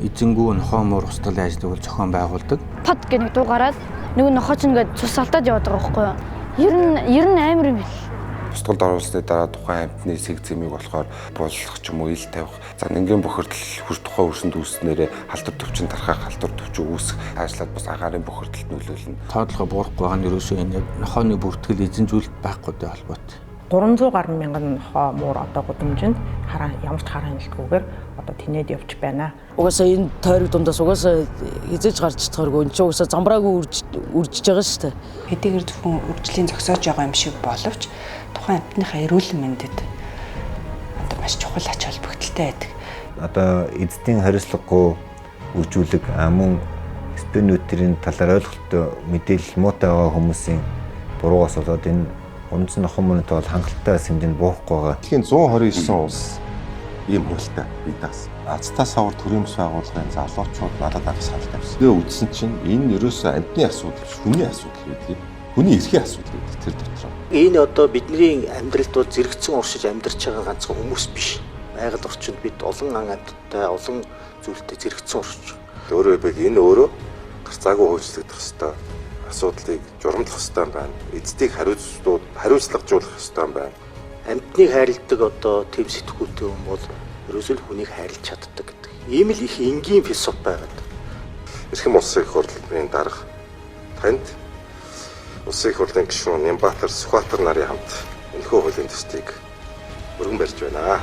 Эзэнгүү нохоо муур устгалын ажлыг бол зохион байгуулдаг. Пад гэх нэг дуу гараад нөгөө нохоо ч ингээд цус алтаад яваад байгаа байхгүй юу? Ер нь амар юм бил. Устгалд оруулсны дараа тухайн амьтны сэг зэмийг болохоор буллах ч юм уу, ил тавих. За, нэнгийн бохирдол хөр тухайн хөрсөнд үүснээрээ халдвар төвчин тархах, халдвар төвчин үүсэх, цаашлаад бас агаарын бохирдолд нөлөөлнө. Тоодлого буурахгүй байгаа нь ерөөсөө энэ яг нохооны бүртгэл, эзэн зүйлт байхгүйтэй холбоотой. 300 гаруй мянган нохоо муур одоо гудамжинд хараа ямар ч хараа хяналтгүйгээр одоо тэнээд явж байна. Угаасаа энэ тойрог дундаас угаасаа хэзээ ч гарч чадхааргүй. Энд чинь угаасаа замбраагүй үрж үржиж байгаа шүү дээ. Хэдийгээр зөвхөн үржлийн зогсоож байгаа юм шиг боловч тухайн амьтныхаа эрүүл мэндэд одоо маш чухал ач холбогдолтой байдаг. Одоо эздийн хариуцлагагүй үржүүлэг, мөн спинүүтерийн талаар ойлголттой, мэдээлэл муутай байгаа хүмүүсийн буруугаас болоод энэ 300 нохон мөрөнтэй бол хангалттай хэмжээнд буухгүй байгаа. Дэлхийн 129 улс ийм хуультай бидаас. Азтай савар төрийн бас байгууллагын залуучууд надад анх санал тавьсан. Тэгээ үзсэн чинь энэ ерөөсөө амьтны асуудал биш, хүний асуудал байдгийг. Хүний эрхийн асуудал байдаг тэр дотор. Энэ одоо бидний амьдралд бол зэрэгцэн уршиж амьдарч байгаа ганцхан хүмүүс биш. Байгаль орчинд бид олон ан амьтадтай, олон зүйлтэй зэрэгцэн уршиж. Өөрөөр хэлбэл, энэ өөрөө гарцаагүй хөөцлөгдөх ёстой асуудлыг журамлах ёстой байна. Эздийг хариуцлагажуулах ёстой байна. Амьтныг хайрладаг одоо тэм сэтгүүлтэй хүн бол ерөөсөө л хүнийг хайрлаж чаддаг гэдэг. Ийм л их энгийн философи байгаад. Эрхэм Улсын их хурлын дарга, танд Улсын их хурлын гишүүн Нямбатар Сүхбаатар нарын хамт энэхүү хуулийн төслийг өргөн барьж байна.